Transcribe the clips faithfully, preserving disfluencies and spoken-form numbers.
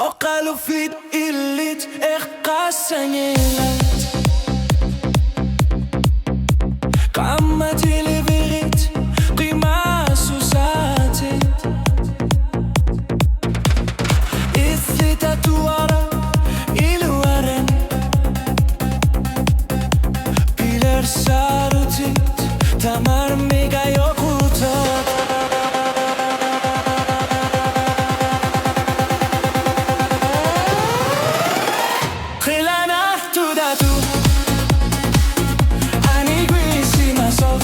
Oqaluffit illit eqqaassanngillat. Qaammatilivirit qimaassusaatit. Illit atuaraq iluaraq. Pilersaarutit tamarmik ajoqutaa. Qilanaartutaattut aniguisimasoq.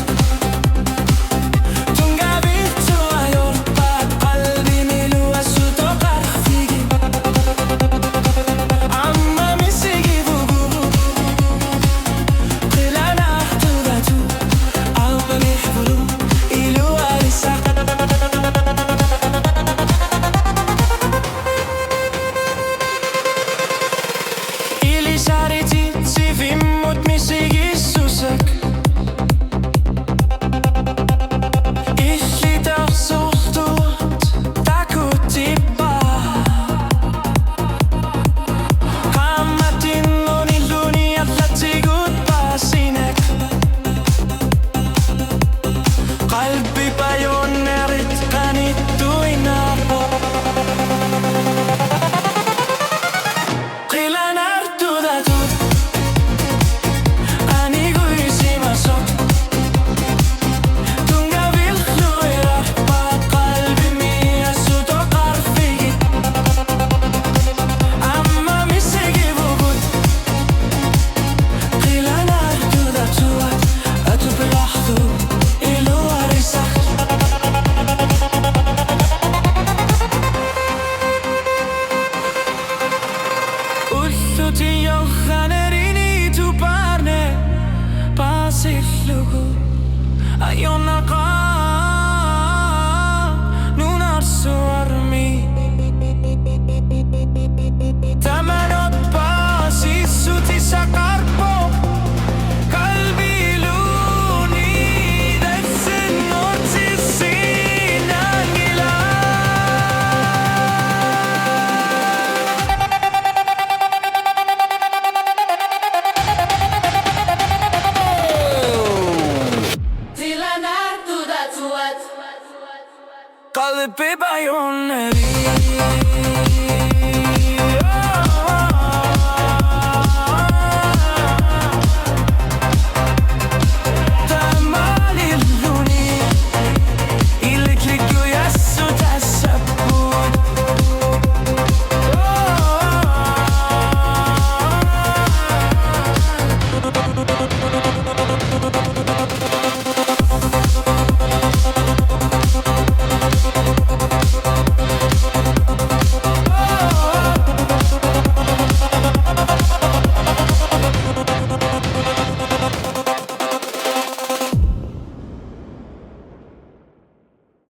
Tunngaviit ajorpaat qalbimi iluarsuttoqarfigit. Aamma misigivugut. Qilanaartutaattut aamma mihvulu iluarisaq. Ilisarititsivimmut misigissuseq. Illit arsortuut takuttippaat. Qaammatinngornerluni allatsigut paasineq. Qalbip ajornerit qanittuinnarpoq. Qilanaartutaattut aniguisimasoq. Tunngaviit ajorpaat qalbimi iluarsuttoqarfigit. Aamma misigivugut. Qilanaartutaattut atupilaartoq iluarisaq. Ullut joqqanerini tupaarneq paasillugu. Ajornaqaaq nunarsuarmi. Tamanut paasissutissaqarpoq. Qalbiluunniit assinngortissinnanngilaq. Qilanaartutaattut qalbip ajornerit